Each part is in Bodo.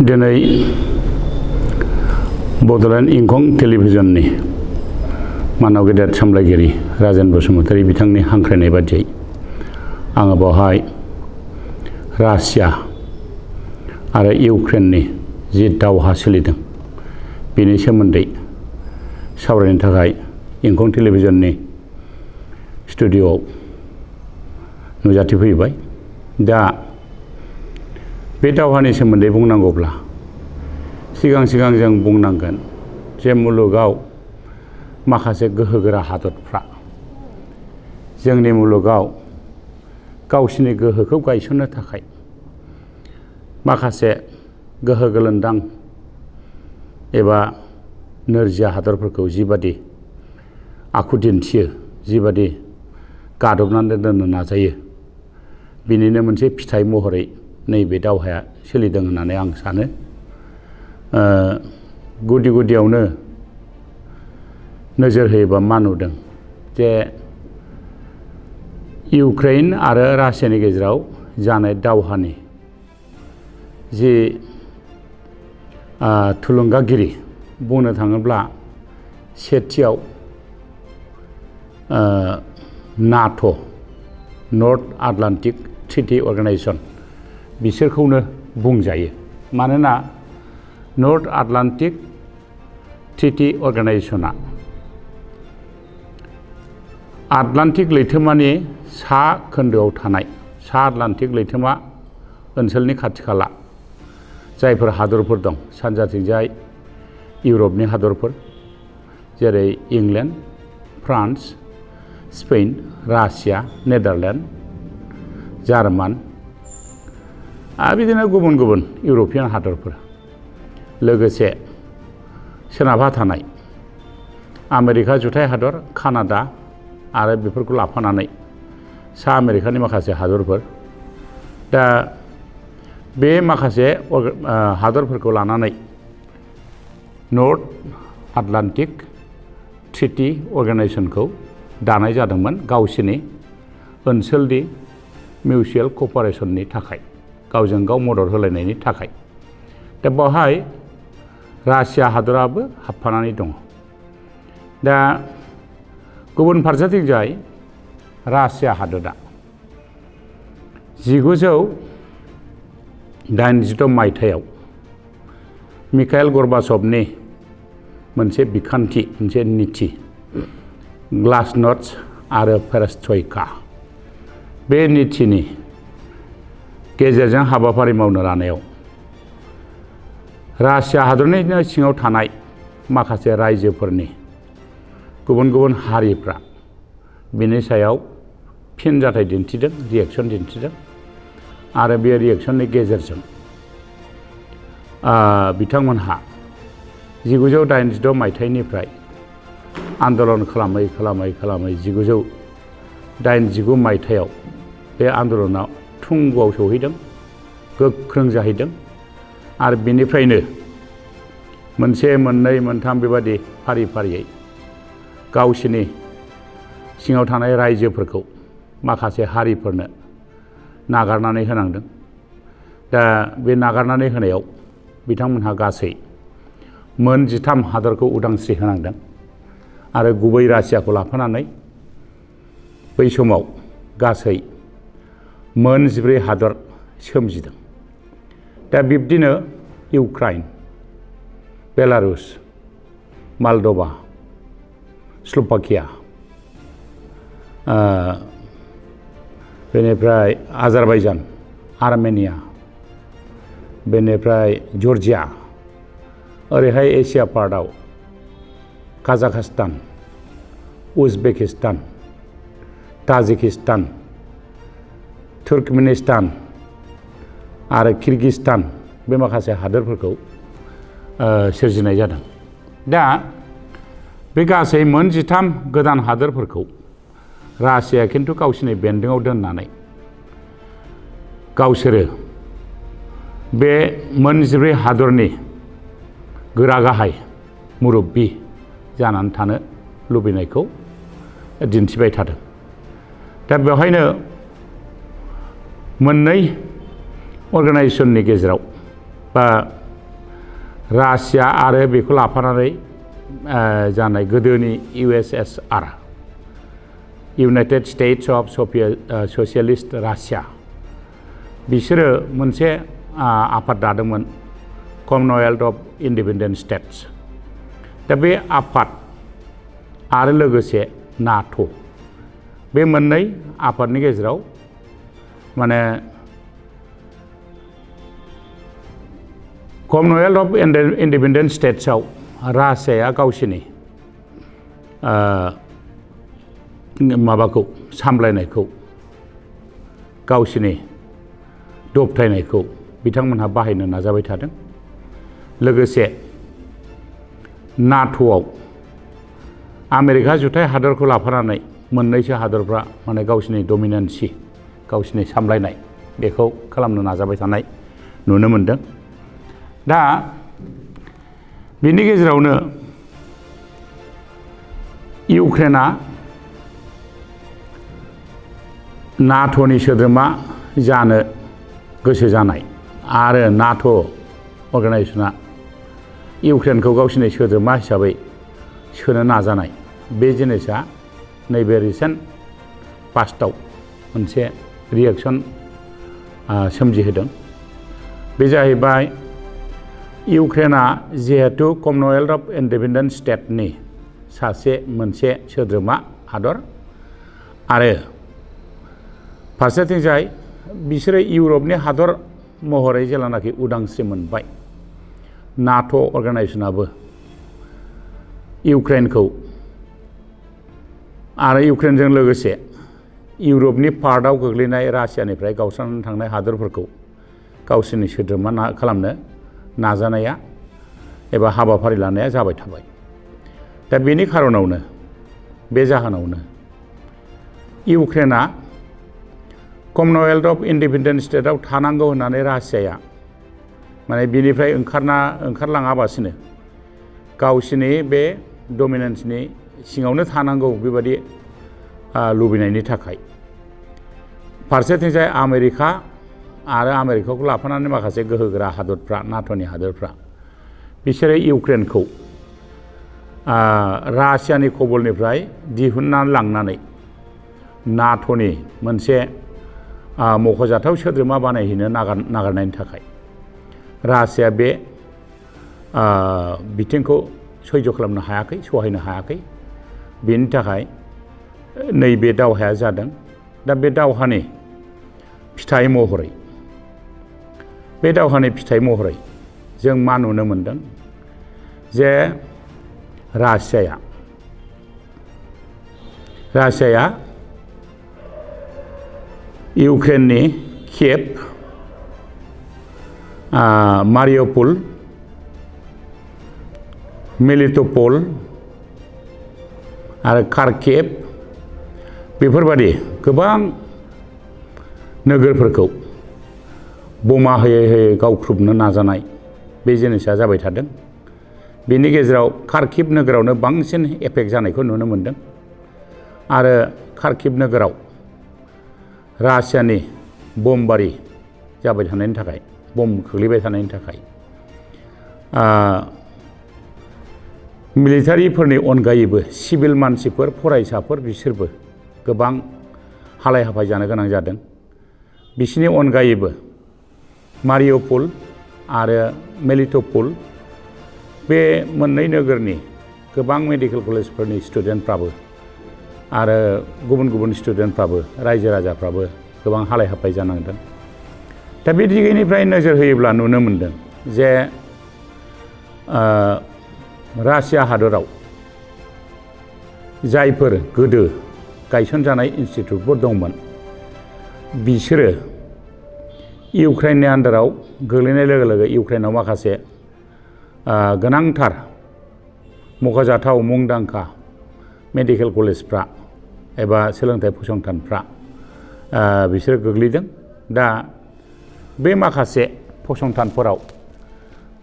दिनै बड'लेण्ड इंखं टेलिभिजननि मानाव गेदेर सामलायगिरि राजेन बसुमतारी बिथांनि हांख्रायनाय बादियै आङो बेवहाय रासिया आरो इउक्रेननि जि दावहा सोलिदों बेनि सोमोन्दै सावरायनो थाखाय इंखं टेलिभिजननि स्टुडिअ'आव नुजाथिफैबाय। दा बे दावहानि सोमोन्दै बुंनांगौब्ला सिगां जों बुंनांगोन जे मुलुगाव माखासे गोहोगोरा हादरफ्रा जोंनि मुलुगाव गावसिनि गोहोखौ गायसननो थाखाय माखासे गोहो गोलोन्दां एबा नोरजिया हादरफोरखौ जिबादि आखु दिन्थियो, जिबादि गादबनानै दोननो नाजायो, बिनिनो मोनसे फिथाइ महरै नैबे दावहाया सोलिदों होननानै आं सानो। गुदियावनो नोजोर होयोबा मा नुदों जे इउक्रेन आरो रासियानि गेजेराव जानाय दावहानि जि थुलुंगागिरि बुंनो थाङोब्ला सेथियाव नाट' नर्थ आटलान्टिक ट्रिटि अर्गेनाइजेसन बिसोरखौनो बुंजायो। मानोना नर्थ आटलान्टिक ट्रिटि अर्गेनाइजेसना आटलान्टिक लैथोमानि सा खोन्दोआव थानाय सा आटलान्टिक लैथोमा ओनसोलनि खाथि खाला जायफोर हादरफोर दं, सानजाथिंजाय इउरपनि हादरफोर जेरै England, France, Spain, Russia, Netherland, German आरो बिदिनो गुबुन गुबुन इउर'पियान हादरफोर, लोगोसे सोनाबहा थानाय आमेरिका जुथाइ हादर, कानाडा आरो बेफोरखौ लाफानानै सा आमेरिकानि माखासे हादरफोर। दा बे माखासे हादरफोरखौ लानानै नर्थ आटलान्टिक ट्रिटि अर्गेनाइजेसनखौ दानाय जादोंमोन गावसिनि ओनसोलनि मिउचुयेल कपारेसननि थाखाय, गावजों गाव मदद होलायनायनि थाखाय। दा बेवहाय रासिया हादराबो हाबफानानै दङ। दा गुबुन फारसेथिंजाय रासिया हादरा 1986 मायथाइयाव मिखाइल गरबाचभनि मोनसे बिखान्थि, मोनसे नीति ग्लासनस्ट आरो पेरेस्ट्रयका, बे नीतिनि गेजेरजों हाबाफारि मावनो लानायाव रासिया हादरनिनो सिङाव थानाय माखासे रायजोफोरनि गुबुन गुबुन हारिफ्रा बिनि सायाव फिनजाथाय दिन्थिदों, रिएक्सन दिन्थिदों आरो बे रिएक्सननि गेजेरजों बिथांमोनहा 1986 मायथाइनिफ्राय आन्दलन खालामै 1989 मायथाइयाव बे आन्दलनाव थुंग'आव सौहैदों, गोख्रों जाहैदों आरो बिनिफ्रायनो मोनसे मोननै मोनथाम बेबादि फारियै गावसिनि सिङाव थानाय रायजोफोरखौ माखासे हारिफोरनो नागारनानै होनांदों। दा बे नागारनानै होनायाव बिथांमोनहा गासै 13 हादरखौ उदांस्रि होनांदों आरो गुबै रासियाखौ लाफानानै बै समाव गासै 14 हादर सोमजिदों। दा बिब्दिनो इउक्राइन, बेलारुस, मालद'भा, स्ल'भाकिया, बेनिफ्राय आजारबाइजान, आर्मेनिया, बेनिफ्राय जर्जिया, ओरैहाय एसिया पार्टआव काजाखस्तान, उजबेकिस्तान, ताजिकिस्तान, तुर्कमेनिस्तान आरो किर्गिस्तान, बे माखासे हादोरफोरखौ सोरजिनाय जादों। दा बे गासै 13 गोदान हादोरफोरखौ रासिया खिन्थु गावसिनि बेन्दोङाव दोननानै गावसोरो बे 14 हादरनि गोरा गाहाय मुरब्बि जानानै थानो लुबैनायखौ दिन्थिबाय थादों। दा बेवहायनो मोननै अर्गानाइजेशननि गेजेराव बा रासिया आरो बेखौ लाफानानै जानाय गोदोनि USSR united states of socialist Russia बिसोरो मोनसे आफाद दादोंमोन कमनवेल्थ अफ इन्डिपेन्डेन्ट स्टेट्स दा बे आफाद आरो लोगोसे नाट' बे मोननै आफादनि गेजेराव माने कमनवेल्थ अफ इन्डिपेन्डेन्ट स्टेट्सआव रासियाया गावसिनि माबाखौ सामलायनायखौ गावसिनि दबथायनायखौ बिथांमोनहा बाहायनो नाजाबाय थादों लोगोसे नाट'आव आमेरिका जुथाइ हादरखौ लाफानानै मोननैसो हादरफ्रा माने गावसिनि डमिनेन्सि गावसिनि सामलायनाय बेखौ खालामनो नाजाबाय थानाय नुनो मोनदों दा बिनि गेजेरावनो इउक्रेना नाट'नि सोद्रोमा जानो गोसो जानाय आरो नाट' अर्गानाइजेसना इउक्रेनखौ गावसिनि सोद्रोमा हिसाबै सोनो नाजानाय बे जिनिसा नैबे रिसेन्ट पास्टआव मोनसे रिएक्सन सोमजिहोदों बे जाहैबाय इउक्रेना जिहेतु कमनवेल्थ अफ इन्डिपेन्डेन्ट स्टेटनि सासे मोनसे सोद्रोमा हादर आरो फारसेथिंजाय बिसोरो इउरपनि हादर महरै जेलानाखि उदांस्रि मोनबाय नाट' अर्गानाइजेसनाबो इउक्रेनखौ आरो इउक्रेनजों लोगोसे इउरपनि पार्टआव गोग्लैनाय रासियानिफ्राय गावस्रानानै थांनाय हादरफोरखौ गावसोरनि सोद्रोमा खालामनो नाजानाया एबा हाबाफारि लानाया जाबाय थाबाय दा बेनि खारनावनो बे जाहोनावनो इउक्रेना कमनवेल्थ अफ इन्डिपेन्डेन्ट स्टेटआव थानांगौ होननानै रासियाया माने बिनिफ्राय ओंखारलाङाबासिनो गावसिनि बे डमिनेन्सनि सिङावनो थानांगौ बेबायदि लुबैनायनि थाखाय फारसेथिंजाय आमेरिका आरो आमेरिकाखौ लाफानानै माखासे गोहोगोरा हादरफ्रा नाट'नि हादरफ्रा बिसोरो इउक्रेनखौ रासियानि कबलनिफ्राय दिहुननानै लांनानै नाट'नि मोनसे मख'जाथाव सोद्रोमा बानायहैनो नागारनायनि थाखाय रासिया बे बिथिंखौ सैज' खालामनो हायाखै सहायनो हायाखै बेनि थाखाय नैबे दावहाया जादों दा बे दावहानि फिथाइ महरै जों मा नुनो मोनदों जे रासियाया इउक्रेननि कियेभ मारिउपल मेलिट'पल आरो खार्किभ बेफोरबादि गोबां नोगोरफोरखौ बमा होयै गावख्रुबनो नाजानाय बे जिनिसा जाबाय थादों बेनि गेजेराव खार्किभ नोगोरावनो बांसिन एफेक्ट जानायखौ नुनो मोनदों आरो खार्किभ नोगोराव रासियानि बमबारि जाबाय थानायनि थाखाय बम खोख्लैबाय थानायनि थाखाय मिलिटारिफोरनि अनगायैबो सिभिल मानसिफोर फरायसाफोर बिसोरबो गोबां हालाय हाफाय जानो गोनां जादों बिसिनि अनगायैबो मारिउपल आरो मेलिट'पल बे मोननै नोगोरनि गोबां मेडिकेल कलेजफोरनि स्टुडेन्टफ्राबो आरो गुबुन स्टुडेन्टफ्राबो रायजो राजाफ्राबो गोबां हालाय हाफाय जानांदों दा बे दिगैनिफ्राय नोजोर होयोब्ला नुनो मोनदों जे रासिया हादराव जायफोर गोदो गायसनजानाय इन्सटिटिउटफोर दंमोन बिसोरो इउक्रेननि आन्डाराव गोग्लैनाय लोगो लोगो इउक्रेनाव माखासे गोनांथार मख'जाथाव मुंदांखा मेडिकेल कलेजफ्रा एबा सोलोंथाइ फसंथानफ्रा बिसोरो गोग्लैदों दा बे माखासे फसंथानफोराव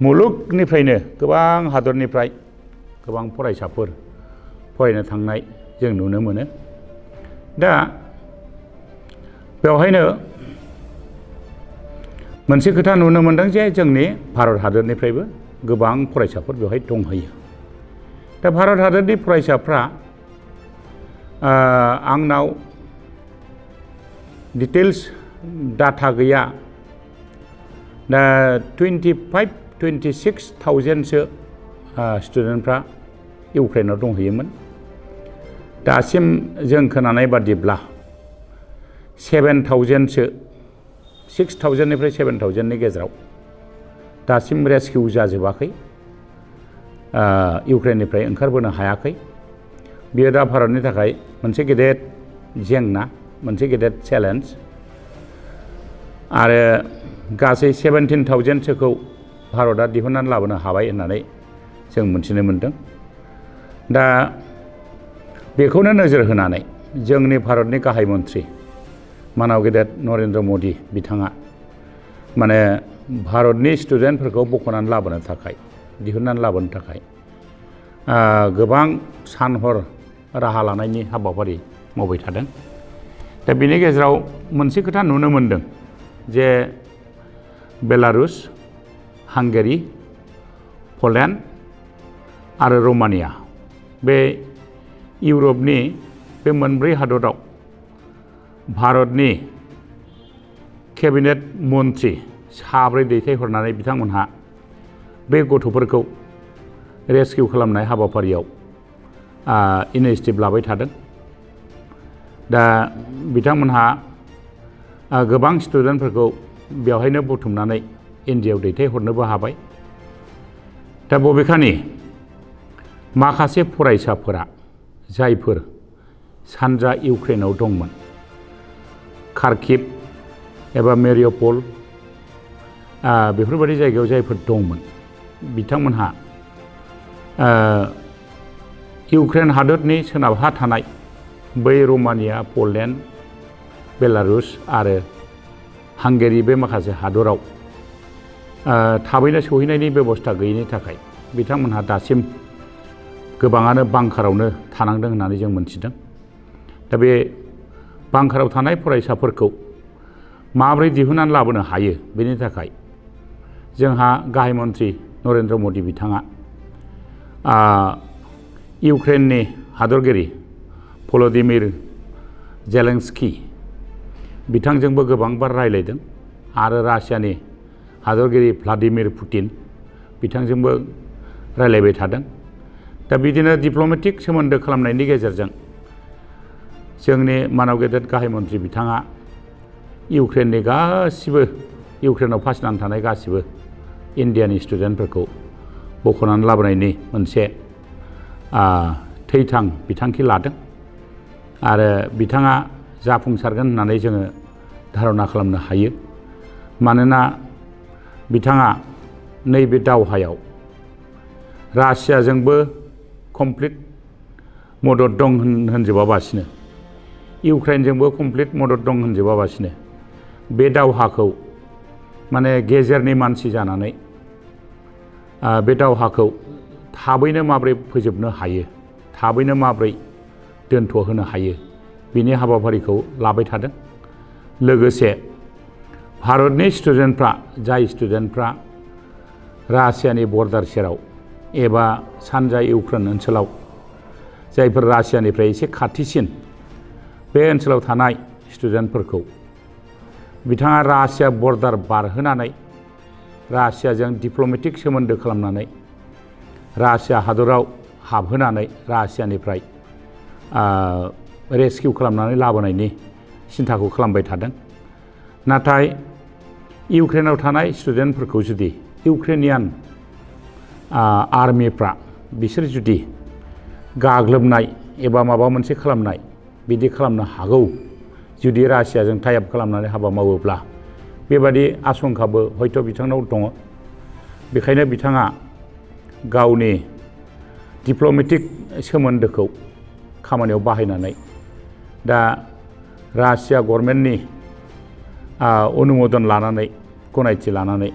मुलुगनिफ्रायनो गोबां हादरनिफ्राय गोबां फरायसाफोर फरायनो थांनाय जों नुनो मोनो दा बेवहायनो मोनसे खोथा नुनो मोनदों जे जोंनि भारत हादरनिफ्रायबो गोबां फरायसाफोर बेवहाय दंहैयो। दा भारत हादरनि फरायसाफ्रा आंनाव डिटेल्स डाटा गैया, दा 25-26,000सो स्टुडेन्टफ्रा इउक्रेनाव दंहैयोमोन। दासिम जों खोनानाय बादिब्ला 7,000सो 6,000निफ्राय 7,000नि गेजेराव दासिम रेस्किउ जाजोबाखै, इउक्रेननिफ्राय ओंखारबोनो हायाखै। बेयो दा भारतनि थाखाय मोनसे गेदेर जेंना, मोनसे गेदेर चेलेन्ज। आरो गासै 17,000सोखौ भारतआ दिहुननानै लाबोनो हाबाय होननानै जों मिथिनो मोन्दों। दा बेखौनो नोजोर होनानै जोंनि भारतनि गाहाय मन्थ्रि मानाव गेदेर नरेन्द्र मदि बिथाङा माने भारतनि स्टुडेन्टफोरखौ बख'नानै लाबोनो थाखाय, दिहुननानै लाबोनो थाखाय गोबां सान हर राहा लानायनि हाबाफारि मावबाय थादों। दा बेनि गेजेराव मोनसे खोथा नुनो मोन्दों जे बेलारुस, हांगेरि, पलेण्ड आरो रमानिया, बे इउरपनि बे मोनब्रै हादराव भारतनि केबिनेट मन्थ्रि 7 दैथायहरनानै बिथांमोनहा बे गथ'फोरखौ रेस्किउ खालामनाय हाबाफारियाव इनिशिएटिभ लाबाय थादों। दा बिथांमोनहा गोबां स्टुडेन्टफोरखौ बेवहायनो बुथुमनानै इन्डियायाव दैथायहरनोबो हाबाय। दा बबेखानि माखासे फरायसाफोरा जायफोर सानजा इउक्रेनाव दंमोन, खार्किभ एबा मेरिउपल बेफोरबायदि जायगायाव जायफोर दंमोन, बिथांमोनहा इउक्रेन हादरनि सोनाबहा थानाय बै रमानिया, पलेण्ड, बेलारुस आरो हांगेरि बे माखासे हादराव थाबैनो सौहैनायनि बेबस्था गैयैनि थाखाय बिथांमोनहा दासिम गोबाङानो बांकारावनो थानांदों होननानै जों मोनथिदों। दा बे बांकाराव थानाय फरायसाफोरखौ माबोरै दिहुननानै लाबोनो हायो, बेनि थाखाय जोंहा गाहाय मन्थ्रि नरेन्द्र मदि बिथाङा इउक्रेननि हादरगिरि भल'दिमिर जेलेन्स्कि बिथांजोंबो गोबांबार रायलायदों आरो रासियानि हादरगिरि भ्लादिमिर पुतिन बिथांजोंबो रायलायबाय थादों। दा बिदिनो डिप्ल'मेटिक सोमोन्दो खालामनायनि गेजेरजों जोंनि मानव गेदेर गाहाय मन्थ्रि बिथाङा इउक्रेननि गासिबो, इउक्रेनाव फासिनानै थानाय गासिबो इन्डियानि स्टुडेन्टफोरखौ बख'नानै लाबोनायनि मोनसे थैथां बिथांखि लादों आरो बिथाङा जाफुंसारगोन होननानै जोङो धारना खालामनो हायो। मानोना बिथाङा नैबे दावहायाव रासियाजोंबो कमप्लिट मदद दं होनजोबाबासिनो, इउक्रेनजोंबो कमप्लिट मदद दं होनजोबाबासिनो बे दावहाखौ माने गेजेरनि मानसि जानानै बे दावहाखौ थाबैनो माबोरै फोजोबनो हायो, थाबैनो माबोरै दोनथ'होनो हायो, बिनि हाबाफारिखौ लाबाय थादों। लोगोसे भारतनि स्टुडेन्टफ्रा, जाय स्टुडेन्टफ्रा रासियानि बर्डार सेराव एबा सानजा इउक्रेन ओनसोलाव, जायफोर रासियानिफ्राय एसे खाथिसिन बे ओनसोलाव थानाय स्टुडेन्टफोरखौ बिथाङा रासिया बर्डार बारहोनानै रासियाजों डिप्ल'मेटिक सोमोन्दो खालामनानै रासिया हादराव हाबहोनानै रासियानिफ्राय रेस्किउ खालामनानै लाबोनायनि सिन्थाखौ खालामबाय थादों। नाथाय इउक्रेनाव थानाय स्टुडेन्टफोरखौ जुदि इउक्रेनियान आर्मिफ्रा बिसोर जुदि गाग्लोबनाय एबा माबा मोनसे खालामनाय बिदि खालामनो हागौ, जुदि रासियाजों टाइ आप खालामनानै हाबा मावोब्ला, बेबादि आशंकाबो हयथ' बिथांनाव दङ। बेखायनो बिथाङा गावनि डिप्ल'मेटिक सोमोन्दोखौ खामानियाव बाहायनानै दा रासिया गभर्नमेन्टनि अनुमोदन लानानै, गनायथि लानानै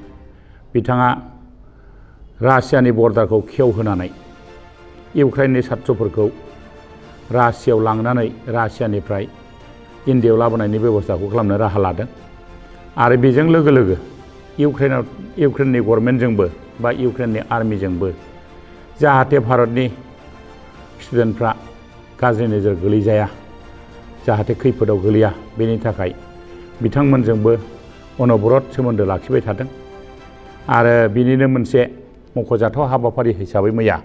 बिथाङा रासियानि बर्डारखौ खेवहोनानै इउक्रेननि छात्रफोरखौ रासियाव लांनानै रासियानिफ्राय इन्डियायाव लाबोनायनि बेबस्थाखौ खालामनो राहा लादों। आरो बेजों लोगो लोगो इउक्रेननि गभर्नमेन्टजोंबो बा इउक्रेननि आर्मिजोंबो जाहाथे भारतनि स्टुडेन्टफ्रा गाज्रि नोजोर गोलैजाया, जाहाथे खैफोदाव गोलैया, बेनि थाखाय बिथांमोनजोंबो अनबरत सोमोन्दो लाखिबाय थादों। आरो बिनिनो मोनसे मख'जाथाव हाबाफारि हिसाबै मैया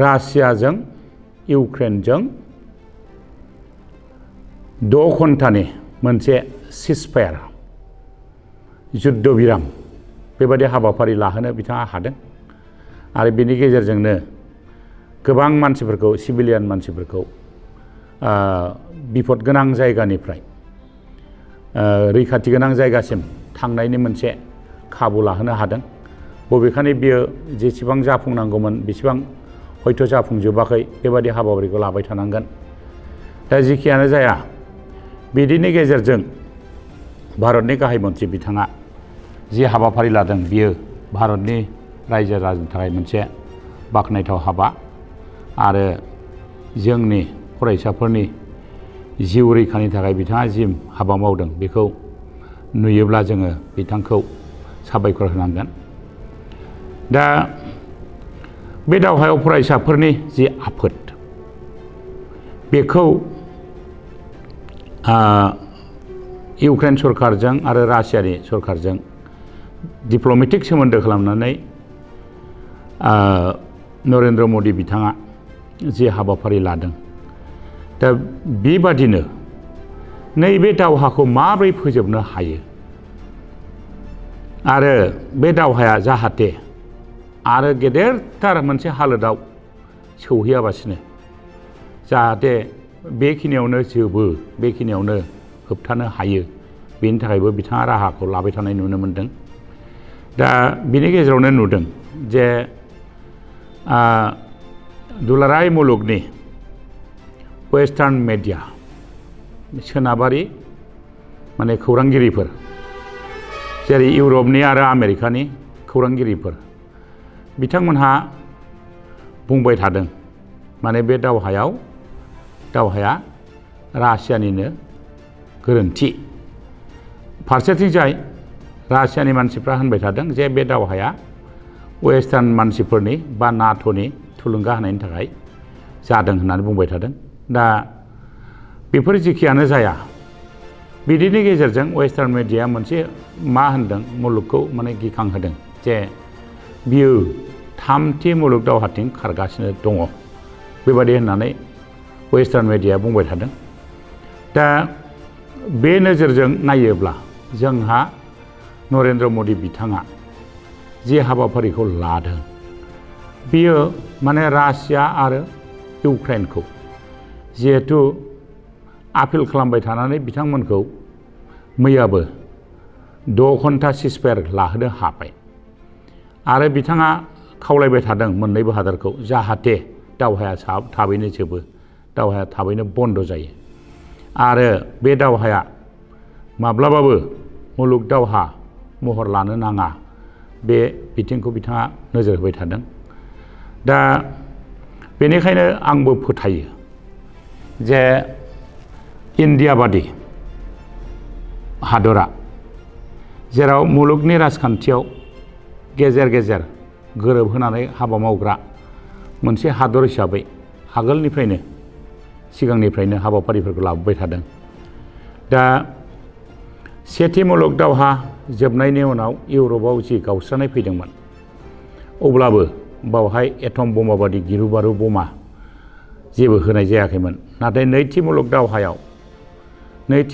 रासियाजों इउक्रेनजों 6 घन्टानि मोनसे सिजफायार जुद्ध बिराम बेबायदि हाबाफारि लाहोनो बिथाङा हादों। आरो बेनि गेजेरजोंनो गोबां मानसिफोरखौ, सिभिलियान मानसिफोरखौ बिपद गोनां जायगानिफ्राय रैखाथि गोनां जायगासिम थांनायनि मोनसे खाबु लाहोनो हादों। बबेखानि बियो जेसेबां जाफुंनांगौमोन बेसेबां हयथ' जाफुंजोबाखै, बेबायदि हाबाफारिखौ लाबाय थानांगोन। दा जेखियानो जाया, बिदिनि गेजेरजों भारतनि गाहाय मन्थ्रि बिथाङा जि हाबाफारि लादों बियो भारतनि रायजो राजानि थाखाय मोनसे बाख्नायथाव हाबा। आरो जोंनि फरायसाफोरनि जिउ रैखानि थाखाय बिथाङा जि हाबा मावदों बेखौ नुयोब्ला जोङो बिथांखौ साबायखर होनांगोन। दा बे दावहायाव फरायसाफोरनि जि आफोद बेखौ इउक्रेन सरकारजों आरो रासियानि सरकारजों डिप्ल'मेटिक सोमोन्दो खालामनानै नरेन्द्र मदि बिथाङा जि हाबाफारि लादों, दा बेबादिनो नैबे दावहाखौ माबोरै फोजोबनो हायो आरो बे दावहाया जाहाथे आरो गेदेरथार मोनसे हालोदाव सौहैयाबासिनो जाहाथे बेखिनियावनो जोबो, बेखिनियावनो होबथानो हायो, बेनि थाखायबो बिथाङा राहाखौ लाबाय थानाय नुनो मोनदों। दा बिनि गेजेरावनो नुदों जे दुलाराय मुलुगनि वेस्टार्न मिडिया, सोनाबारि माने खौरांगिरिफोर, जेरै इउरपनि आरो आमेरिकानि खौरांगिरिफोर, बिथांमोनहा बुंबाय थादों माने बे दावहाया रासियानिनो गोरोन्थि। फारसेथिंजाय रासियानि मानसिफ्रा होनबाय थादों जे बे दावहाया वेस्टार्न मानसिफोरनि बा नाट'नि थुलुंगा होनायनि थाखाय जादों होननानै बुंबाय थादों। दा बेफोर जेखियानो जाया, बिदिनि गेजेरजों वेस्टार्न मिडियाया मोनसे मा होनदों, मुलुगखौ माने गिखांहोदों जे बियो थामथि मुलुग दावहाथिं खारगासिनो दङ, बेबादि होननानै वेस्टार्न मिडियाया बुंबाय थादों। दा बे नोजोरजों नायोब्ला जोंहा नरेन्द्र मदि बिथाङा जि हाबाफारिखौ लादों बियो माने रासिया आरो इउक्रेनखौ जिहेथु आपिल खालामबाय थानानै बिथांमोनखौ मैयाबो 6 घन्टा सिजफायार लाहोनो हाबाय। आरो बिथाङा खावलायबाय थादों मोननैबो हादरखौ जाहाथे दावहाया थाबैनो जोबो, दावहाया थाबैनो बन्द जायो। आरो बे दावहाया माब्लाबाबो मुलुग दावहा महर लानो नाङा, बे बिथिंखौ बिथाङा नोजोर होबाय थादों। दा बेनिखायनो आंबो फोथायो जे इन्डिया बादि हादरा जेराव मुलुगनि राजखान्थियाव गेजेर गेजेर गोरोबहोनानै हाबा मावग्रा मोनसे हादर हिसाबै आगोलनिफ्रायनो सिगांनिफ्रायनो हाबाफारिफोरखौ लाबोबाय थादों। दा सेथि मुलुग दावहा जोबनायनि उनाव इउरपआव जि गावस्रानाय फैदोंमोन, अब्लाबो बावहाय एटम बमा बादि गिरु बारु बमा जेबो होनाय जायाखैमोन। नाथाय नैथि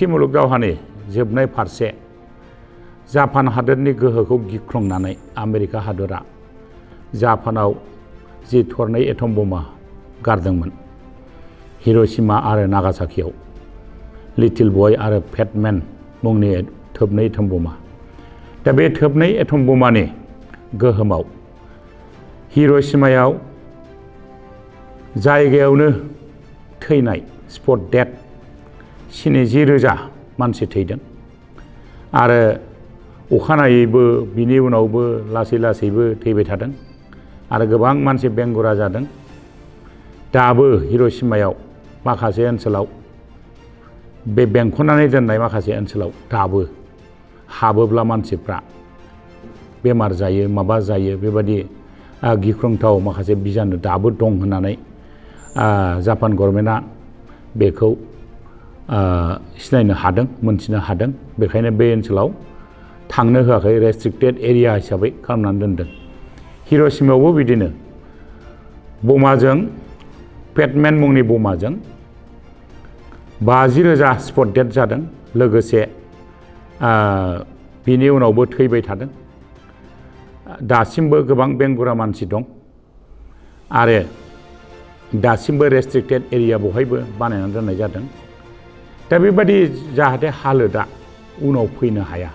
मुलुग दावहानि जोबनाय फारसे जापान हादोरनि गोहोखौ गिख्रंनानै आमेरिका हादरा जापानाव जि थरनै एटम बमा गारदोंमोन, हिर'शिमा आरो नागासाकियाव, लिटिल बय आरो फेट मेन मुंनि थोबनै एटम बमा। दा बे थोबनै एटम बमानि गोहोमाव हिर'शिमायाव जायगायावनो थैनाय स्पट डेथ 70,000 मानसि थैदों। आरो अखानायैबो बिनि उनावबो लासै लासैबो थैबाय थादों आरो गोबां मानसि बेंगुरा जादों। दाबो हिर'शिमायाव माखासे ओनसोलाव, बे बेंखननानै दोननाय माखासे ओनसोलाव दाबो हाबोब्ला मानसिफ्रा बेमार जायो माबा जायो बेबादि गिख्रंथाव माखासे बिजानु दाबो दं होननानै जापान गभर्नमेन्टआ बेखौ सिनायनो हादों मोनथिनो हादों बेखायनो बे ओनसोलाव थांनो होआखै रेस्ट्रिक्टेड एरिया हिसाबै खालामनानै दोनदों हिर'शिमायावबो बिदिनो बमाजों पेटमेन मुंनि बमाजों 50,000 स्पट डेथ जादों लोगोसे बिनि उनावबो थैबाय थादों दासिमबो गोबां बेंगुरा मानसि दं आरो दासिमबो रेस्ट्रिक्टेड एरिया बहायबो बानायनानै दोननाय जादों दा बेबादि जाहाथे हालोदा उनाव फैनो हाया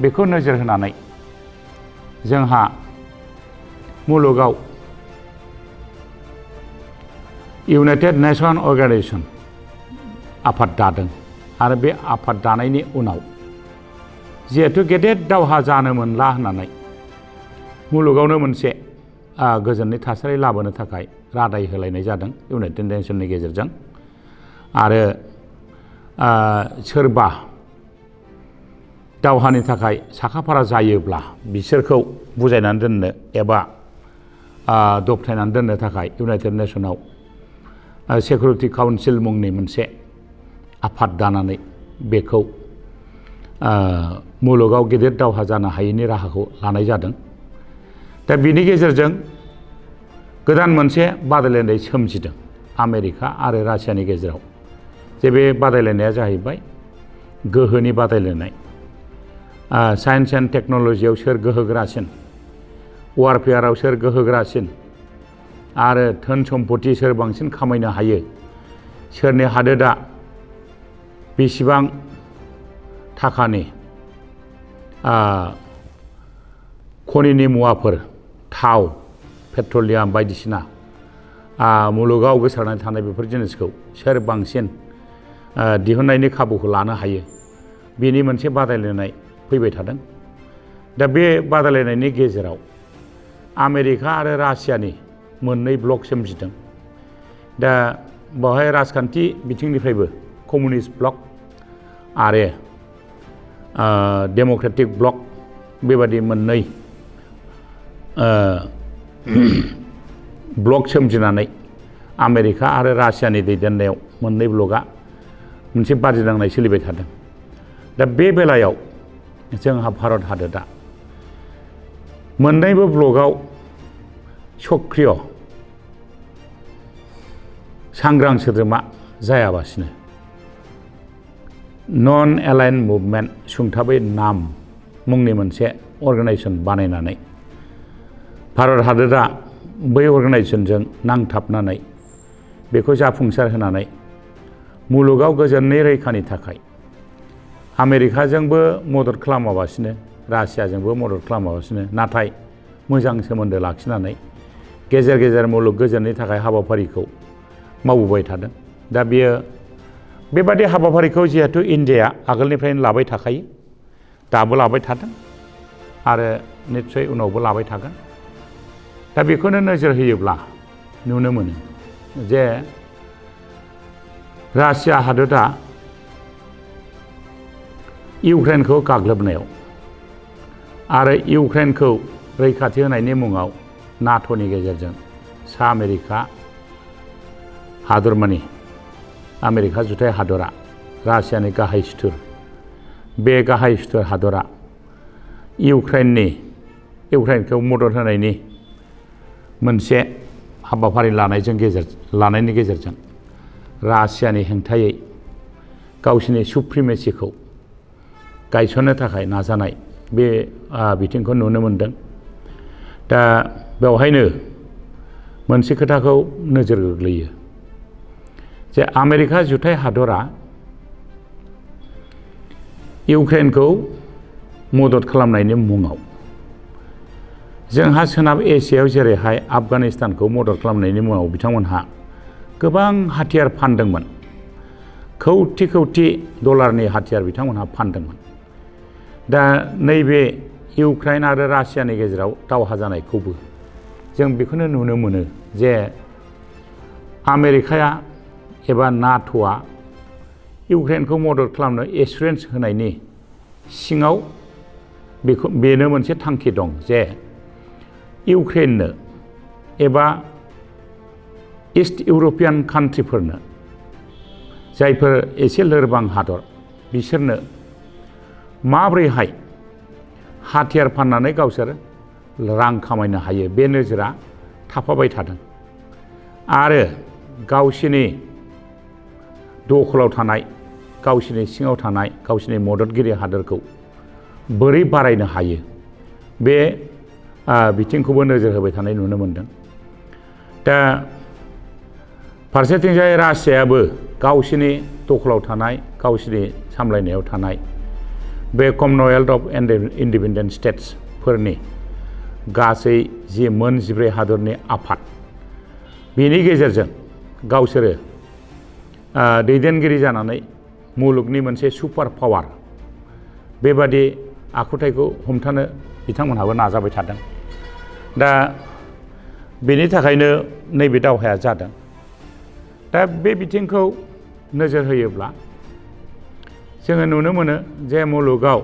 बेखौ नोजोर होनानै जोंहा मुलुगाव इउनाइटेड नेशन अर्गानाइजेसन आफाद दादों आरो बे आफाद दानायनि उनाव जिहेतु गेदेर दावहा जानो मोनला होननानै मुलुगावनो मोनसे गोजोननि थासारि लाबोनो थाखाय रादाय होलायनाय जादों इउनाइटेड नेशननि गेजेरजों आरो सोरबा दावहानि थाखाय साखाफारा जायोब्ला बिसोरखौ बुजायनानै दोननो एबा दबथायनानै दोननो थाखाय इउनाइटेड नेशनाव सिकिउरिटि काउन्सिल मुंनि मोनसे आफाद दानानै बेखौ मुलुगाव गेदेर दावहा जानो हायैनि राहाखौ लानाय जादों दा बिनि गेजेरजों गोदान मोनसे बादायलायनाय सोमजिदों आमेरिका आरो रासियानि गेजेराव जे बे बादायलायनाया जाहैबाय गोहोनि बादायलायनाय साइन्स एन्ड टेक्न'लजियाव सोर गोहोगोरासिन वारफेयाराव सोर गोहोगोरासिन आरो धोन सम्पति सोर बांसिन खामायनो हायो सोरनि हादोरा बेसेबां थाखानि खनिनि मुवाफोर थाव पेट्रलियाम बायदिसिना मुलुगाव गोसारनानै थानाय बेफोर जिनिसखौ सोर बांसिन दिहुननायनि खाबुखौ लानो हायो बेनि मोनसे बादायलायनाय फैबाय थादों दा बे बादायलायनायनि गेजेराव आमेरिका आरो रासियानि मोननै ब्लक सोमजिदों दा बेवहाय राजखान्थि बिथिंनिफ्रायबो कमिउनिस्ट ब्लक आरो डेम'क्रेटिक ब्लक बेबादि मोननै ब्लक सोमजिनानै आमेरिका आरो रासियानि दैदेननायाव मोननै ब्लकआ मोनसे बादिनांनाय सोलिबाय थादों दा बे बेलायाव जोंहा भारत हादोरा मोननैबो ब्लकआव सक्रिय सांग्रां सोद्रोमा जायाबासिनो नन एलाइन मुभमेन्ट सुंथाबै नाम मुंनि मोनसे अर्गानाइजेसन बानायनानै भारत हादोरा बै अर्गानाइजेसनजों नांथाबनानै बेखौ जाफुंसार होनानै मुलुगाव गोजोननि रैखानि थाखाय आमेरिकाजोंबो मदद खालामाबासिनो रासियाजोंबो मदद खालामाबासिनो नाथाय मोजां सोमोन्दो लाखिनानै गेजेर गेजेर मुलुग गोजोननि थाखाय हाबाफारिखौ मावबोबाय थादों दा बियो बेबादि हाबाफारिखौ जिहेतु इन्डियाया आगोलनिफ्रायनो लाबाय थाखायो दाबो लाबाय थादों आरो निस्सय उनावबो लाबाय थागोन दा बेखौनो नोजोर होयोब्ला नुनो मोनो जे रासिया हादोरा इउक्रेनखौ गाग्लोबनायाव आरो इउक्रेनखौ रैखाथि होनायनि मुङाव नाट'नि गेजेरजों सा आमेरिका हादरमानि आमेरिका जुथाइ हादरा रासियानि गाहाय सुथुर बे गाहाय सुथुर हादरा इउक्रेनखौ मदद होनायनि मोनसे हाबाफारि लानायनि गेजेरजों रासियानि हेंथायै गावसिनि सुप्रिमेसिखौ गायसननो थाखाय नाजानाय बे बिथिंखौ नुनो मोनदों दा बेवहायनो मोनसे खोथाखौ नोजोर गोग्लैयो जे आमेरिका जुथाइ हादरा इउक्रेनखौ मदद खालामनायनि मुङाव जोंहा सोनाब एसियायाव जेरैहाय आफगानिस्तानखौ मदद खालामनायनि मुङाव बिथांमोनहा गोबां हाथियार फानदोंमोन कौटि कौटि डलारनि हाथियार बिथांमोनहा फानदोंमोन दा नैबे इउक्रेन आरो रासियानि गेजेराव दावहा जानायखौबो जों बेखौनो नुनो मोनो जे आमेरिकाया एबा नाट'आ इउक्रेनखौ मदद खालामनो एसुरेन्स होनायनि सिङाव बेनो मोनसे थांखि दं जे इउक्रेननो एबा इस्ट इउर'पियान कान्ट्रिफोरनो जायफोर एसे लोरबां हादर बिसोरनो माब्रैहाय हाथियार फाननानै गावसोर रां खामायनो हायो बे नोजोरा थाफाबाय थादों आरो गावसिनि दखलाव थानाय गावसिनि सिङाव थानाय गावसिनि मददगिरि हादोरखौ बोरै बारायनो हायो बे बिथिंखौबो नोजोर होबाय थानाय नुनो मोनदों। दा फारसेथिंजाय रासियायाबो गावसिनि दखलाव थानाय गावसिनि सामलायनायाव थानाय बे कमनवेल्थ अफ इन्डिपेन्डेन्ट स्टेट्सफोरनि गासै जि मोन 14 हादरनि आफाद बेनि गेजेरजों गावसोरो दैदेनगिरि जानानै मुलुगनि मोनसे सुपार पावार बेबादि आखुथायखौ हमथानो बिथांमोनहाबो नाजाबाय थादों। दा बेनि थाखायनो नैबे दावहाया जादों। दा बे बिथिंखौ नोजोर होयोब्ला जोङो नुनो मोनो जे मुलुगाव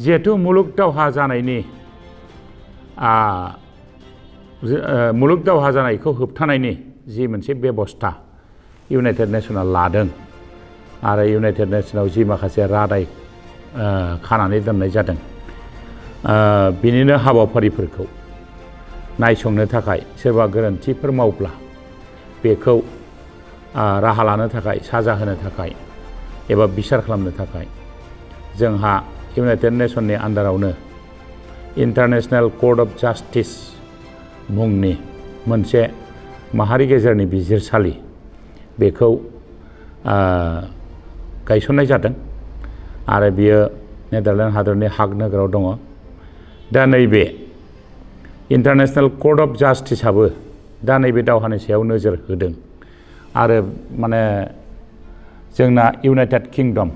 जिहेथु मुलुग दावहा जानायखौ होबथानायनि जि मोनसे बेबस्था इउनाइटेड नेसना लादों आरो इउनाइटेड नेसनाव जि माखासे रादाय खानानै दोननाय जादों बिनिनो हाबाफारिफोरखौ नायसंनो थाखाय सोरबा गोरोन्थिफोर मावब्ला बेखौ राहा लानो थाखाय साजा होनो थाखाय एबा बिसार खालामनो थाखाय जोंहा इउनाइटेड नेसननि आन्डारावनो इन्टारनेशनेल कर्ट अफ जास्टिस मुंनि मोनसे माहारि गेजेरनि बिजिरसालि बेखौ गायसननाय जादों आरो बियो नेदारलेण्ड हादरनि हाग नोगोराव दङ। दा नैबे इन्टारनेशनेल कर्ट अफ जास्टिसआबो दा नैबे दावहानि सायाव नोजोर होदों आरो माने जोंना इउनाइटेड किंडम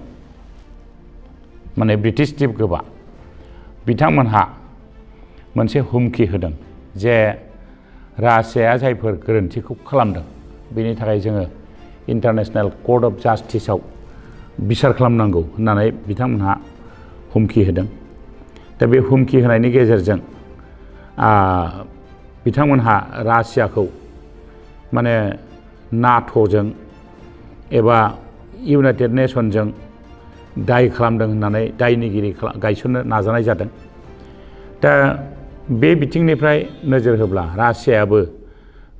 माने ब्रिटिश दिपगोबा बिथांमोनहा मोनसे हुमखि होदों जे रासियाया जायफोर गोरोन्थिखौ खालामदों बेनि थाखाय जोङो इन्टारनेशनेल कर्ट अफ जास्टिसआव बिसार खालामनांगौ होननानै बिथांमोनहा हुमखि होदों। दा बे हुमखि होनायनि गेजेरजों बिथांमोनहा रासियाखौ माने नाट'जों एबा इउनाइटेड नेसनजों दाय खालामदों होननानै दायनिगिरि गायसननो नाजानाय जादों। दा बे बिथिंनिफ्राय नोजोर होब्ला रासियायाबो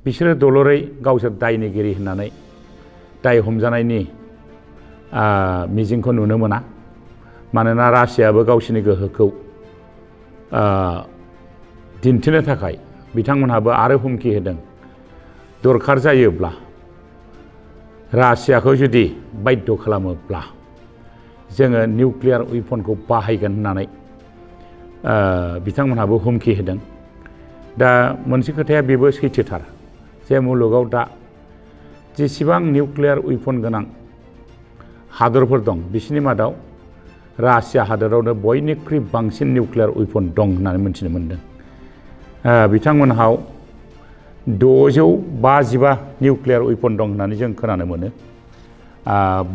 बिसोरो दलरै गावसोर दायनिगिरि होननानै दाय हमजानायनि मिजिंखौ नुनो मोना। मानोना रासियायाबो गावसिनि गोहोखौ दिन्थिनो थाखाय बिथांमोनहाबो आरो हुमखि होदों दरखार जायोब्ला रासियाखौ जुदि बाध्य खालामोब्ला जोङो निउक्लियार वेपनखौ बाहायगोन होननानै बिथांमोनहाबो हुमखि होदों। दा मोनसे खोथाया बेबो सैथोथार जे मुलुगाव दा जेसेबां निउक्लियार वेपन गोनां हादरफोर दं बिसिनि मादाव रासिया हादरावनो बयनिख्रुइ बांसिन निउक्लियार वेपन दं होननानै मिथिनो मोनदों। बिथांमोनहाव 655 निउक्लियार वेपन दं होननानै जों खोनानो मोनो।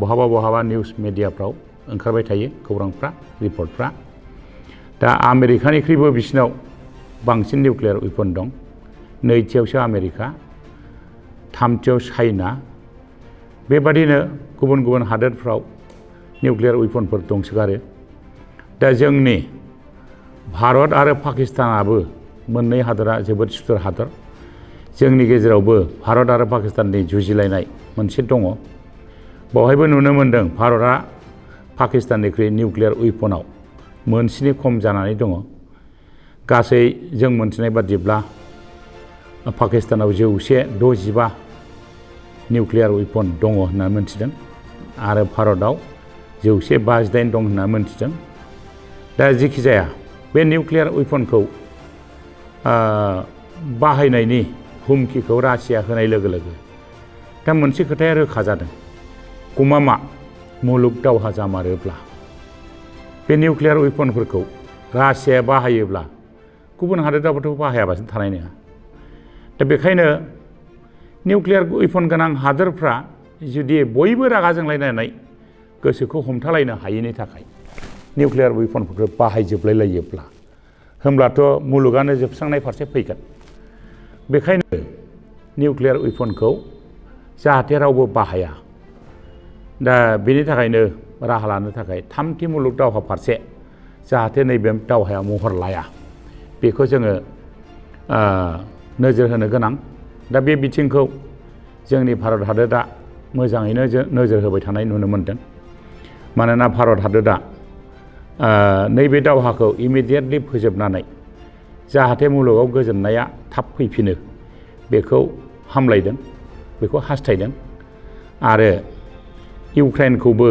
बहाबा निउस मिडियाफ्राव ओंखारबाय थायो खौरांफ्रा रिपर्टफ्रा। दा आमेरिकानिख्रुइबो बिसिनाव बांसिन निउक्लियार वेपन दं। नैथियावसो आमेरिका, थामथियाव चाइना, बेबादिनो गुबुन गुबुन हादोरफ्राव निउक्लियार वेपनफोर दंसोगारो। दा जोंनि भारत आरो पाकिस्तानाबो मोननै हादरा जोबोद सुथुर हादर। जोंनि गेजेरावबो भारत आरो पाकिस्ताननि जुजिलायनाय मोनसे दङ। बावहायबो नुनो मोनदों भारतआ पाकिस्ताननिख्रुइ निउक्लियार वेपनाव मोनसेनि खम जानानै दङ। गासै जों मोनथिनाय बादिब्ला पाकिस्तानाव 165 निउक्लियार वेपन दङ होनना मोनथिदों आरो भारतआव 158 दं होनना मोनथिदों। दा जेखि जाया बे निउक्लियार वेपनखौ बाहायनायनि हुमखिखौ रासिया होनाय लोगो लोगो दा मोनसे खोथाया रोखा जादों। गमामा मुलुग दावहा जामारोब्ला बे निउक्लियार वेपनफोरखौ रासिया बाहायोब्ला गुबुन हादोराबोथ' बाहायाबासिनो थानाय नङा। दा बेखायनो निउक्लियार वेपन गोनां हादोरफ्रा जुदि बयबो रागा जोंलायनानै गोसोखौ हमथालायनो हायैनि थाखाय निउक्लियार वेपनफोरखौ बाहायजोबलाय लायोब्ला होमब्लाथ' मुलुगानो जोबस्रांनाय फारसे फैगोन। बेखायनो निउक्लियार वेपनखौ जाहाथे रावबो बाहाया, दा बेनि थाखायनो राहा लानो थाखाय थामथि मुलुग दावहा फारसे जाहाथे नैबे दावहाया महर लाया, बेखौ जोङो नोजोर होनो गोनां। दा बे बिथिंखौ जोंनि भारत हादोरा मोजाङैनो नोजोर होबाय थानाय नुनो मोनदों। मानोना भारत हादोरा नैबे दावहाखौ इमिडियेटलि फोजोबनानै जाहाथे मुलुगाव गोजोननाया थाब फैफिनो बेखौ हामलायदों, बेखौ हास्थायदों। आरो इउक्रेनखौबो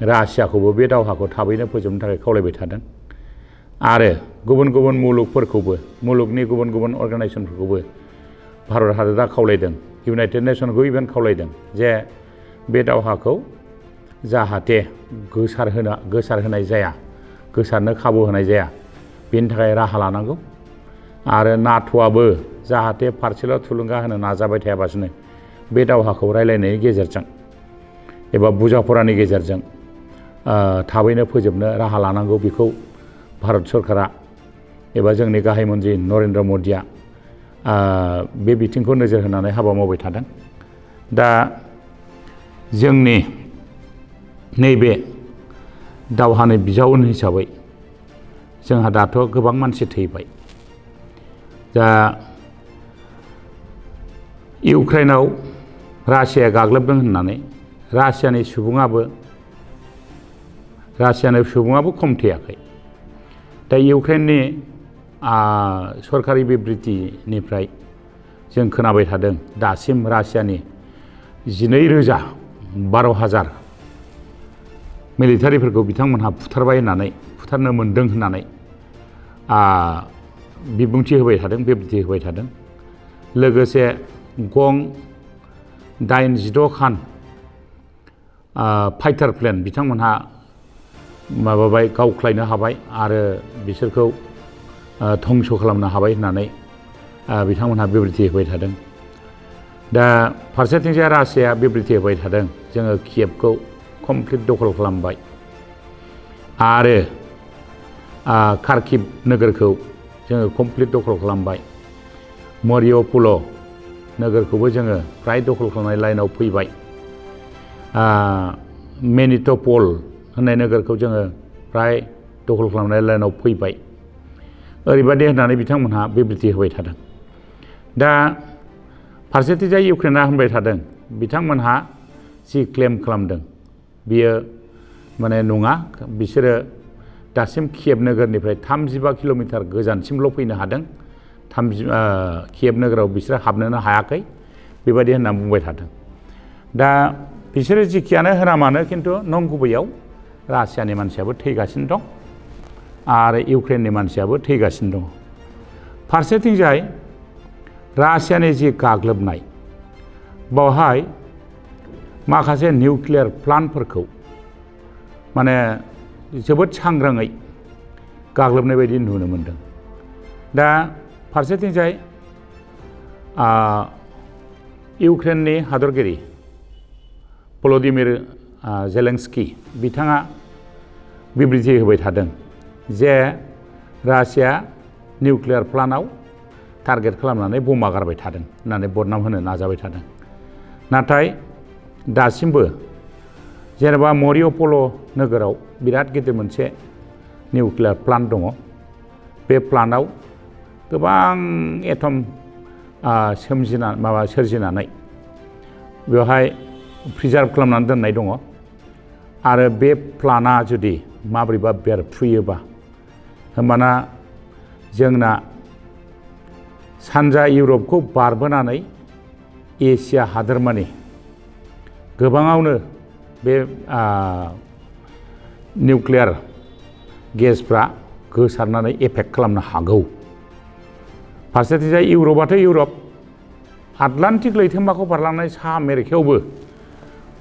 रासियाखौबो बे दावहाखौ थाबैनो फोजोबनो थाखाय खावलायबाय थादों। आरो गुबुन गुबुन मुलुगफोरखौबो, मुलुगनि गुबुन गुबुन अर्गानाइजेसनफोरखौबो भारत हादोरा खावलायदों, इउनाइटेड नेसनखौ इभेन खावलायदों जे बे दावहाखौ जाहाथे गोसारहोनाय जाया, गोसारनो खाबु होनाय जाया, बेनि थाखाय राहा लानांगौ। आरो नाट'आबो जाहाथे फारसेल' थुलुंगा होनो नाजाबाय थायाबासिनो बे दावहाखौ रायलायनायनि गेजेरजों एबा बुजाफोरानि गेजेरजों थाबैनो फोजोबनो राहा लानांगौ। बेखौ भारत सरकारा एबा जोंनि गाहाय मन्त्रि नरेन्द्र मदिया बे बिथिंखौ नोजोर होनानै हाबा मावबाय थादों। दा जोंनि नैबे दावहानि बिजाउन हिसाबै जोंहा दाथ' गोबां मानसि थैबाय। दा इउक्रेनाव रासियाया गाग्लोबदों होननानै रासियानि सुबुङाबो खम थैयाखै। दा इउक्रेननि सरकारि बिबृतिनिफ्राय जों खोनाबाय थादों दासिम रासियानि 12,000 मिलिटारिफोरखौ बिथांमोनहा बुथारनो मोन्दों होननानै बिबुंथि होबाय थादों, बिबृति होबाय थादों। लोगोसे गं 86 खान फाइटार प्लेन बिथांमोनहा गावख्लायनो हाबाय आरो बिसोरखौ धंस खालामनो हाबाय होननानै बिथांमोनहा बिबृति होबाय थादों। दा फारसेथिंजाय रासियाया बिबृति होबाय थादों जोङो कियेभखौ कमप्लिट दखल खालामबाय आरो खार्किभ नोगोरखौ जोङो कमप्लिट दखल खालामबाय, मरिय'पल नोगोरखौबो जोङो फ्राय दखल खालामनाय लाइनाव फैबाय, मेनिट'पल होननाय नोगोरखौ जोङो फ्राय दखल खालामनाय लाइनाव फैबाय। ओरैबायदि होननानै बिथांमोनहा बिबृति होबाय थादों। दा फारसेथिंजाय इउक्रेना होनबाय थादों बिथांमोनहा जि क्लेम खालामदों बियो माने नङा, बिसोरो दासिम कियेभ नोगोरनिफ्राय 35 किल'मिटार गोजानसिमल' फैनो हादों, कियेभ नोगोराव बिसोरो हाबनोनो हायाखै, बेबायदि होनना बुंबाय थादों। दा बिसोरो जिखियानो होना मानो खिन्थु नंगुबैयाव रासियानि मानसियाबो थैगासिनो दं आरो इउक्रेननि मानसियाबो थैगासिनो दङ। फारसेथिंजाय रासियानि जि गाग्लोबनाय बावहाय माखासे निउक्लियार प्लान्टफोरखौ माने जोबोद सांग्राङै गाग्लोबनाय बायदि नुनो मोनदों। दा फारसेथिंजाय इउक्रेननि हादरगिरि भल'दिमिर जेलेन्स्कि बिथाङा बिबृति होबाय थादों जे रासिया निउक्लियार प्लान्टआव टारगेट खालामनानै बमा गारबाय थादों होननानै बदनाम होनो नाजाबाय थादों। नाथाय दासिमबो जेनेबा मरिय'पल नोगोराव बिराद गिदिर मोनसे निउक्लियार प्लान्ट दङ। बे प्लान्टआव गोबां एटम सोरजिनानै बेवहाय प्रिजार्भ खालामनानै दोननाय दङ। आरो बे प्लान्टआ जुदि माबोरैबा बेरफ्रुयोबा होमबाना जोंना सानजा इउरपखौ बारबोनानै एसिया हादोरमानि गोबाङावनो बे निउक्लियार गेसफ्रा गोसारनानै एफेक्ट खालामनो हागौ। फारसेथिंजाय इउरपआथ' इउरप, आटलान्टिक लैथोमाखौ बारलांनाय सा आमेरिकायावबो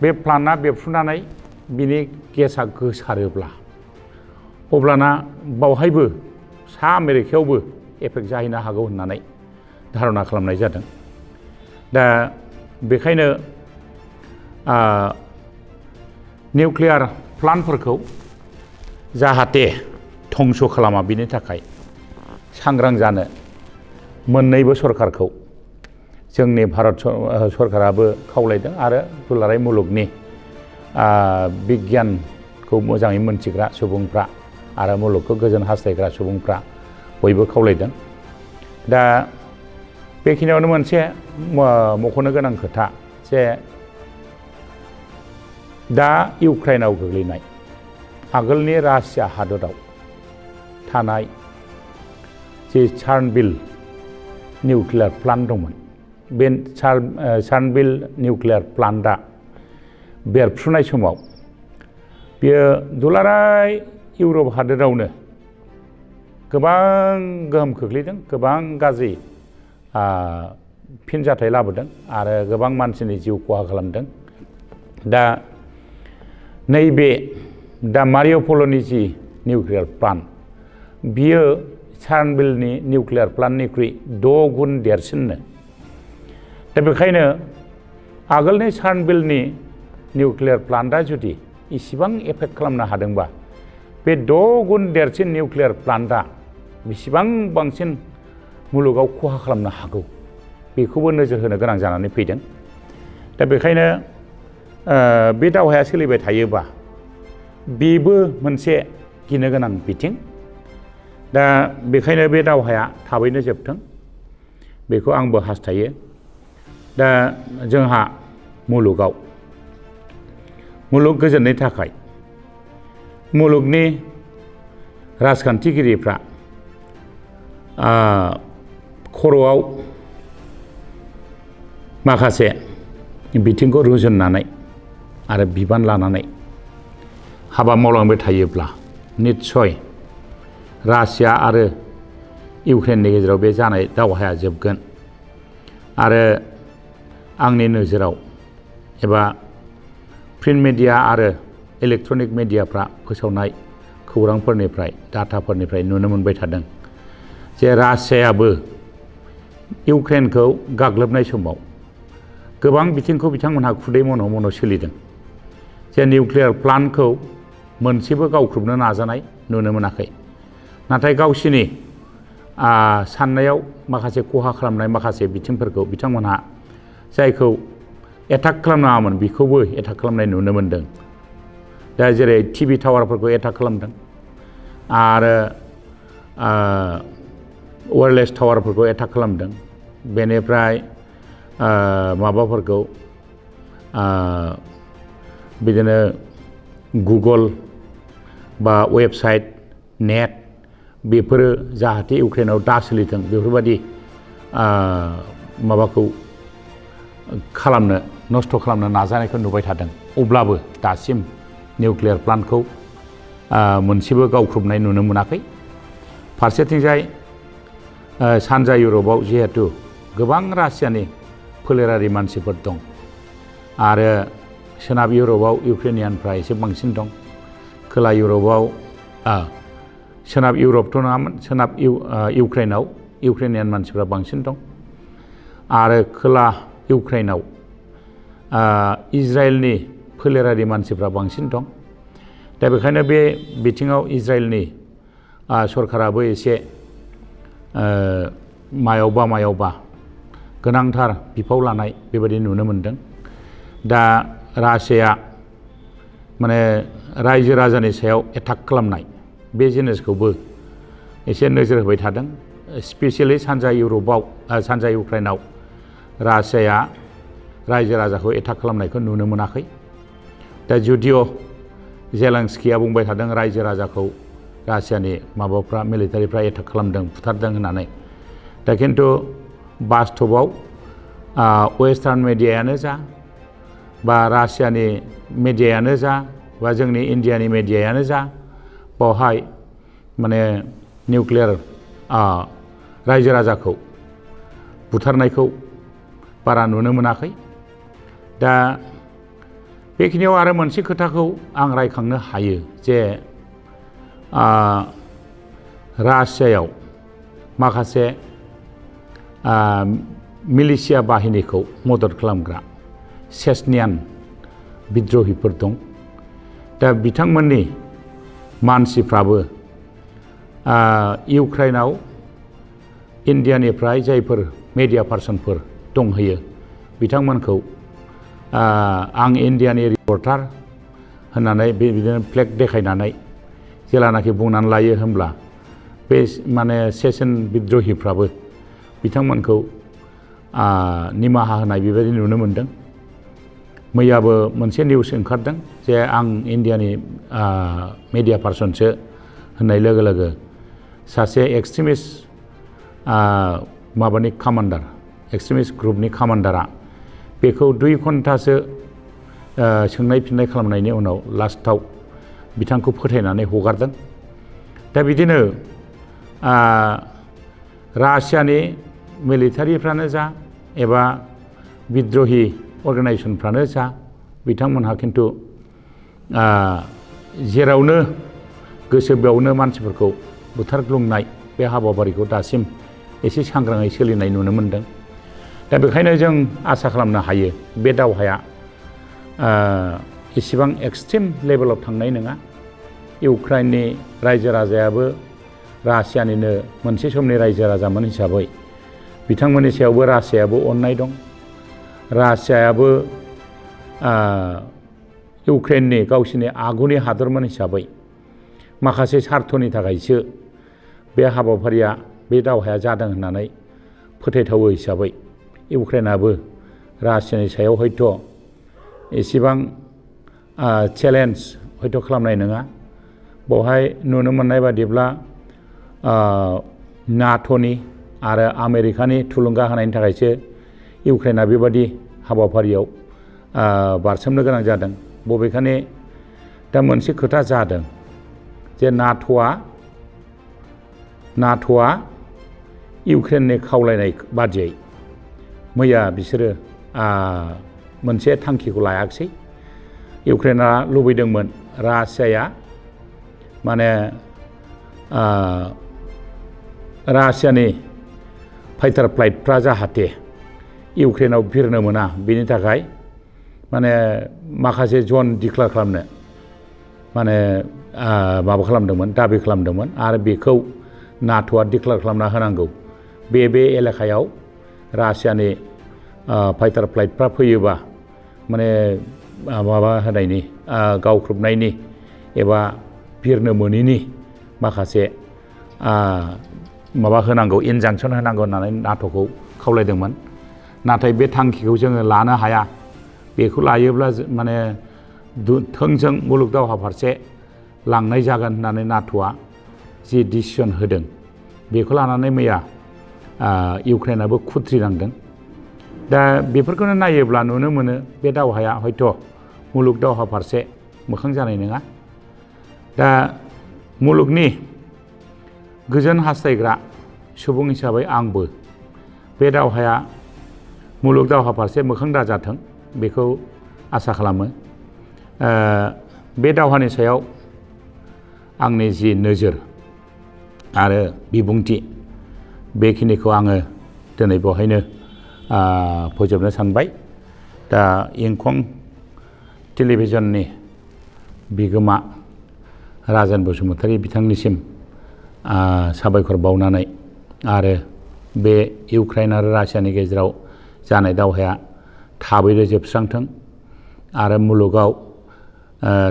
बे प्लान्टआ बेरफ्रुनानै बिनि गेसआ गोसारोब्ला अब्लाना बावहायबो सा आमेरिकायावबो एफेक्ट जाहैनो हागौ होननानै धारना खालामनाय जादों। दा बेखायनो निउक्लियार प्लान्टफोरखौ जाहाथे धंस खालामा बिनि थाखाय सांग्रां जानो मोननैबो सरकारखौ जोंनि भारत सरकाराबो खावलायदों आरो दुलाराय मुलुगनि बिगियानखौ मोजाङै मोनथिग्रा सुबुंफ्रा आरो मुलुगखौ गोजोन हास्थायग्रा सुबुंफ्रा बयबो खावलायदों। दा बेखिनियावनो मोनसे मख'नो गोनां खोथा जे दा इउक्रेनाव गोग्लैनाय आगोलनि रासिया हादराव थानाय जे चार्नबिल निउक्लियार प्लान्ट दंमोन बे चार्नबिल निउक्लियार प्लान्टआ बेरफ्रुनाय समाव बेयो दुलाराय इउरप हादोरावनो गोबां गोहोम खोख्लैदों, गोबां गाज्रि फिनजाथाय लाबोदों आरो गोबां मानसिनि जिउ खहा खालामदों। दा नैबे दा मारिउपलनि जि निउक्लियार प्लान्ट बियो चार्नबिलनि निउक्लियार प्लान्टनिख्रुइ 6 गुन देरसिननो। दा बेखायनो आगोलनि चार्नबिलनि निउक्लियार प्लान्टआ जुदि इसिबां एफेक्ट खालामनो हादोंबा बे 6 गुन देरसिन निउक्लियार प्लान्टआ बेसेबां बांसिन मुलुगाव खहा खालामनो हागौ बेखौबो नोजोर होनो गोनां जानानै फैदों। दा बेखायनो बे दावहाया सोलिबाय थायोबा बेबो मोनसे गिनो गोनां बिथिं। दा बेखायनो बे दावहाया थाबैनो जोबथों बेखौ आंबो हास्थायो। दा जोंहा मुलुगाव मुलुग गोजोननि थाखाय मुलुगनि राजखान्थिगिरिफ्रा खर'आव माखासे बिथिंखौ रुजुननानै आरो बिबान लानानै हाबा मावलांबाय थायोब्ला निस्सय रासिया आरो इउक्रेननि गेजेराव बे जानाय दावहाया जोबगोन। आरो आंनि नोजोराव एबा प्रिन्ट मिडिया आरो इलेक्ट्रनिक मिडियाफ्रा फोसावनाय खौरांफोरनिफ्राय डाटाफोरनिफ्राय नुनो मोनबाय थादों जे रासियायाबो इउक्रेनखौ गाग्लोबनाय समाव गोबां बिथिंखौ बिथांमोनहा खुदै मन' मन' सोलिदों। जे निउक्लियार प्लान्टखौ मोनसेबो गावख्रुबनो नाजानाय नुनो मोनाखै, नाथाय गावसिनि साननायाव माखासे खहा खालामनाय माखासे बिथिंफोरखौ बिथांमोनहा जायखौ एटाक खालामनाङामोन बेखौबो एटाक खालामनाय नुनो मोनदों। दा जेरै टिभि टावारफोरखौ एटाक खालामदों आरो वायरलेस टावारफोरखौ एटाक खालामदों। बेनिफ्राय माबाफोरखौ बिदिनो गुगल बा वेबसाइट नेट बेफोरो जाहाथे इउक्रेनाव दा सोलिथों बेफोरबायदि माबाखौ खालामनो नस्थ' खालामनो नाजानायखौ नुबाय थादों। अब्लाबो दासिम निउक्लियार प्लान्टखौ मोनसेबो गावख्रुबनाय नुनो मोनाखै। फारसेथिंजाय सानजा इउरपआव जिहेतु गोबां रासियानि फोलेरारि मानसिफोर दं आरो सोनाब इउरपआव इउक्रेनियानफ्रा एसे बांसिन दं। खोला इउरपआव सोनाब इउरपथ' नङामोन, सोनाब इउक्रेनाव इउक्रेनियान मानसिफ्रा बांसिन दं आरो खोला इउक्रेनाव इजराइलनि फोलेरारि मानसिफ्रा बांसिन दं। दा बेखायनो बे बिथिङाव इजराइलनि सरकाराबो एसे मायावबा गोनांथार बिफाव लानाय बेबायदि नुनो मोनदों। दा रासियाया माने रायजो राजानि सायाव एटाक खालामनाय बे जिनिसखौबो एसे नोजोर होबाय थादों। स्पेसियेलि सानजा इउरपआव सानजा इउक्रेनाव रासियाया रायजो राजाखौ एटाक खालामनायखौ नुनो मोनाखै। दा जुदिअ जेलेन्सकिया बुंबाय थादों रायजो राजाखौ रासियानि माबाफ्रा मिलिटारिफ्रा एटाक खालामदों बुथारदों होननानै। दा खिन्थु बास्तबआव वेस्टार्न मिडियायानो जा बा रासियानि मिडियायानो जा बा जोंनि इन्डियानि मिडियायानो जा बावहाय माने निउक्लियार रायजो राजाखौ बुथारनायखौ बारा नुनो मोनाखै। दा बेखिनियाव आरो मोनसे खोथाखौ आं रायखांनो हायो जे रासियायाव माखासे मिलिशिया बाहिनीखौ मदद खालामग्रा चेचनियान बिद्रहिफोर दं। दा बिथांमोननि मानसिफ्राबो इउक्रेनाव इन्डियानिफ्राय जायफोर मेडिया पार्सनफोर दंहैयो बिथांमोनखौ आं इन्डियानि रिपर्टार होननानै बिदिनो फ्लेग देखायनानै जेलानाखि बुंनानै लायो होमब्ला बे माने सेसन बिद्रहिफ्राबो बिथांमोनखौ निमाहा होनाय बेबायदि नुनो मोनदों। मैयाबो मोनसे निउस ओंखारदों जे आं इन्डियानि मेडिया पार्सनसो होननाय लोगो लोगो सासे एक्सट्रिमिस्ट माबानि कामान्डार एक्सट्रिमिस्ट ग्रुपनि कामान्डारा बेखौ 2 घन्टासो सोंनाय फिननाय खालामनायनि उनाव लास्टाव बिथांखौ फोथायनानै हगारदों। दा बिदिनो रासियानि मिलिटारिफ्रानो जा एबा बिद्रहि अर्गानाइजेसनफ्रानो जा बिथांमोनहा खिन्थु जेरावनो गोसो बेयावनो मानसिफोरखौ बुथारग्लुंनाय बे हाबाफारिखौ दासिम एसे सांग्राङै सोलिनाय नुनो मोनदों। दा बेखायनो जों आसा खालामनो हायो बे दावहाया इसेबां एक्सट्रिम लेभेलाव थांनाय नङा। इउक्रेननि रायजो राजायाबो रासियानिनो मोनसे समनि रायजो राजामोन हिसाबै बिथांमोननि सायावबो रासियायाबो अननाय दं। रासियायाबो इउक्रेननि गावसिनि आगुनि हादरमोन हिसाबै माखासे स्वार्थनि थाखायसो बे हाबाफारिया बे दावहाया जादों होननानै फोथायथावो हिसाबै इउक्रेनाबो रासियानि सायाव हयथ' एसेबां चेलेन्ज हयथ' खालामनाय नङा। बेवहाय नुनो मोननाय बादिब्ला नाट'नि आरो आमेरिकानि थुलुंगा होनायनि थाखायसो इउक्रेना बेबादि हाबाफारियाव बारसोमनो गोनां जादों। बबेखानि दा मोनसे खोथा जादों जे नाट'आ इउक्रेननि खावलायनाय बादियै मैया बिसोरो मोनसे थांखिखौ लायाखिसै। इउक्रेना लुबैदोंमोन रासियाया माने रासियानि फाइटार फ्लाइटफ्रा जाहाथे इउक्रेनाव बिरनो मोना बेनि थाखाय माने माखासे जन डिक्लेयार खालामनो माने माबा खालामदोंमोन, दाबि खालामदोंमोन आरो बेखौ नाट'आ डिक्लेयार खालामना होनांगौ। बे एलेकायाव रासियानि फाइटार फ्लाइटफ्रा फैयोबा माने माबा होनायनि गावख्रुबनायनि एबा बिरनो मोनैनि माखासे माबा होनांगौ, इनजांक्सन होनांगौ होननानै नाट'खौ खावलायदोंमोन। नाथाय बे थांखिखौ जोङो लानो हाया। बेखौ लायोब्ला माने थोंजों मुलुग दावहा फारसे लांनाय जागोन होननानै नाट'आ जि डिसिसन होदों बेखौ लानानै मैया इउक्रेनाबो खुद्रिनांदों। दा बेफोरखौनो नायोब्ला नुनो मोनो बे दावहाया हयथ' मुलुग दावहा फारसे मोखां जानाय नङा। दा मुलुगनि गोजोन हास्थायग्रा सुबुं हिसाबै आंबो बे दावहाया मुलुग दावहा फारसे मोखां दाजाथों बेखौ आसा खालामो। बे दावहानि सायाव आंनि जि नोजोर आरो बिबुंथि बेखिनिखौ आङो दिनै बेवहायनो फोजोबनो सानबाय। दा इंखं टेलिभिजननि बिगोमा राजेन बसुमतारी बिथांनिसिम साबायखर बावनानै आरो बे इउक्रेन आरो रासियानि गेजेराव जानाय दावहाया थाबैनो जोबस्रांथों आरो मुलुगाव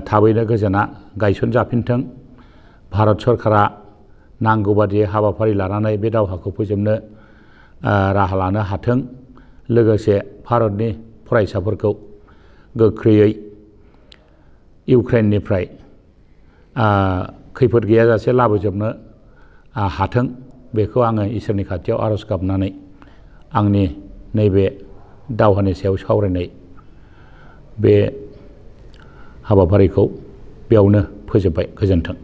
थाबैनो गोजोना गायसनजाफिनथों। भारत सरकारा नांगौ बादियै हाबाफारि लानानै बे दावहाखौ फोजोबनो राहा लानो हाथों। लोगोसे भारतनि फरायसाफोरखौ गोख्रैयै इउक्रेननिफ्राय खैफोद गैयाजासे लाबोजोबनो हाथों बेखौ आङो इसोरनि खाथियाव आर'ज गाबनानै आंनि नैबे दावहानि सायाव सावरायनाय बे हाबाफारिखौ बेयावनो फोजोबबाय। गोजोन्थों।